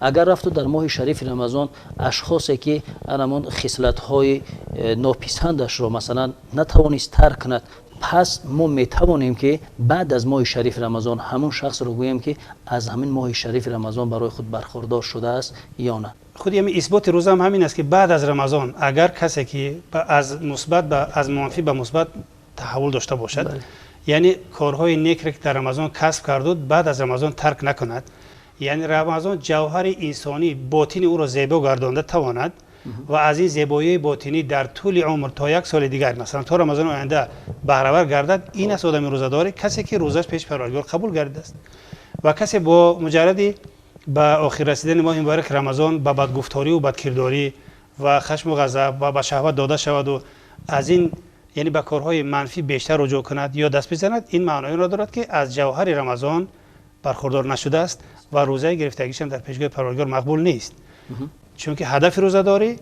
Агар рафту дар моҳи шарифи Рамазон ашхосе ки ҳамон хислатҳои нописандашро, масалан, натавонист тарк кунад, пас мо метавонем, ки баъд аз моҳи шарифи Рамазон ҳамон шахсро гӯем, ки аз ҳамин моҳи шарифи Рамазон барои худ бархурдор шудааст ё на? Худи ҳамин исботи рӯза ҳам ҳамин аст, ки баъд аз Рамазон агар касе ки аз мусбат ба аз манфӣ ба мусбат таҳаввул дошта бошад, яъне корҳои некре, ки дар Рамазон касб кардуд, баъд аз Рамазон тарк накунад, яъне Рамазон ҷавҳари инсонӣ, ботини ӯро зебо гардонда тавонад ва аз ин зебоии ботинӣ дар тӯли умр то як соли дигар, масалан, то Рамазони оянда баҳравар гардад, ин аст одами рӯзадорӣ, касе ки рӯзаш пеши Парвардигор қабул гардидааст. Ва касе бо муҷарради ба охир расидани моҳи муборак Рамазон ба бадгуфторӣ ва бадкирдорӣ ва хашму ғазаб ва ба шаҳват дода шавад ва аз ин, яъне ба корҳои манфӣ бештар руҷӯъ кунад ё даст бизанад, ин маънои онро дорад, ки аз ҷавҳари Рамазон бархурдор нашудааст ва рӯзаи гирифтагишам дар пешгоҳи Парвардигор мақбул нест, чунки ҳадафи рӯзадорӣ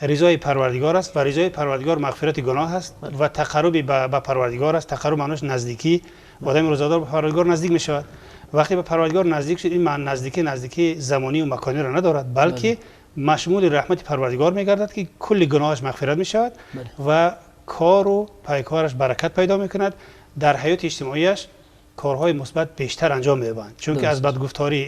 ризои Парвардигор аст ва ризои Парвардигор мағфирати гуноҳ аст ва тақарруби ба Парвардигор аст. Тақарруб маънош наздикӣ. Одами рӯзадор ба Парвардигор наздик мешавад. Вақте ба Парвардигор наздик шуд, ин наздикӣ наздикии замонӣ ва макониро надорад, балки машмули раҳмати Парвардигор мегардад, ки кулли гуноҳаш мағфират мешавад ва кору пайкораш баракат пайдо мекунад, дар ҳаёти иҷтимоияш корҳои мусбат бештар анҷом меёбанд, чунки аз бадгуфторӣ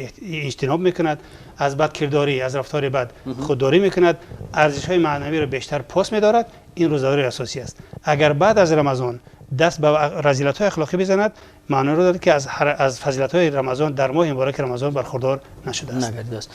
иҷтиноб мекунад, аз бадкирдорӣ, аз рафтори бад худдорӣ мекунад, арзишҳои маънавиро бештар пос медорад. Ин рӯзадории асосӣ аст. Агар баъд аз Рамазон даст ба разилатҳои ахлоқӣ бизанад, маъноро дорад, ки аз фазилатҳои Рамазон дар моҳи мубораки Рамазон бархурдор нашудааст. Нагардидааст.